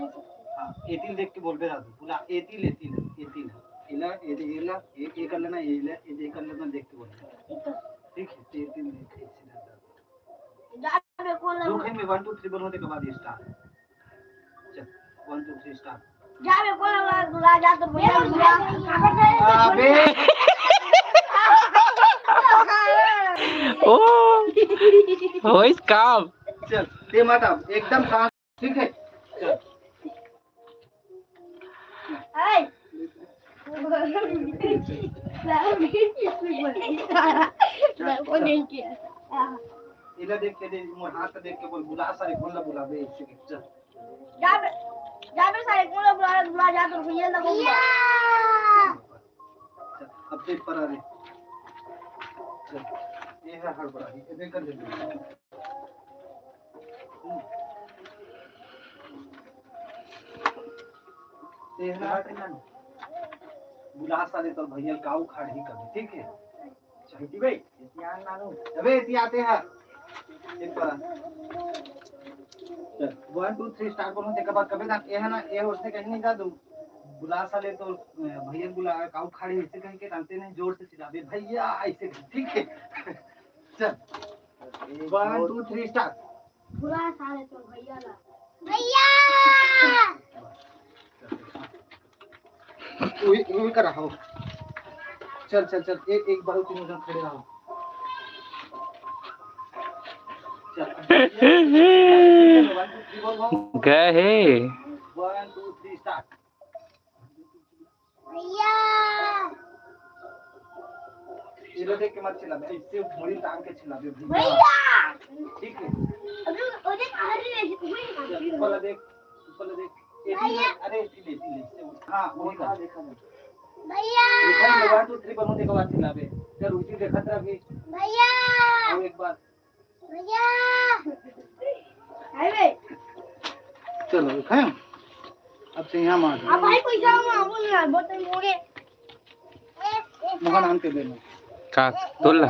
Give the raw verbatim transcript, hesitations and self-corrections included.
हाँ, एतिल देख के बोलबे दादू, बोला एतिल, एतिल, एतिल। एला, ए दे, एला, ए, ए कर लेना, एला, ए दे कर लेना, देख के बोलना। ठीक है, एतिल देख के सीधा दादू। जाबे कोन दो खेल में वन टू थ्री बोलना, तेकर बाद स्टार्ट। चल, वन टू थ्री स्टार्ट। जाबे कोन लगा, जा तो भैया, भैया। अबे। ओ, होइस काम। चल, ते मत अब, एकदम शांत, ठीक है? चल। ए। एला देख के दे, मोर हाथ देख के बोल, बुला सारे, कोन ला बुलाबे, ऐसे के, चल। जाबे, जाबे सारे, कोन ला बुला, बुला, जा तो भैया ला बोल। चल, अब देख पर आ रे। चल, ये है हड़बड़ा, ये देख कर दे। हम्म। ये है ना, बुला साले तो भैया काऊ खाड़ ही कभी, ठीक है? शांति भाई, ध्यान मानो। अबे, ये आते हैं। एक बार। चल, वन टू थ्री स्टार्ट बोलो, तेकर बाद कबे ना, ये है ना, ये उसने कहीं नहीं जा दू। बुला साले तो, अ, भैया बुला, काऊ खाड़ी ऐसे कहीं के जानते नहीं, जोर से चिल्लाबे, "भैया", ऐसे, ठीक है? चल, वन टू थ्री स्टार्ट। बुला साले तो भैया ला। भैया। उही, उही करा हो। चल, चल, चल, एक, एक बार तीनों जन खड़े रहो। चल, अब वन टू थ्री बोल, बोल। गए हे। One two three start. भैया। एला देख के मत चिल्लाबे, ऐसे मुड़ी तान के चिल्लाबे, भैया। भैया। ठीक है। अभी ओदे कहाँ रही है? वही चल, ऊपर ला देख, ऊपर ला देख। ये भैया। अरे, ये ले, ये ले, इससे उठ। हाँ, वही कर। देखा, देखा। भैया। देखा, ये वन टू थ्री पर मुझे एक बार चिल्लाबे। चल, उसी देखत रह भी। भैया। और एक बार। भैया। हाय बे। चलो, खाएं। अब से यहाँ मार। अब भाई पैसा हम बोल ना, बहुत मोगे। मोहन आन के देना। का? तोल ला।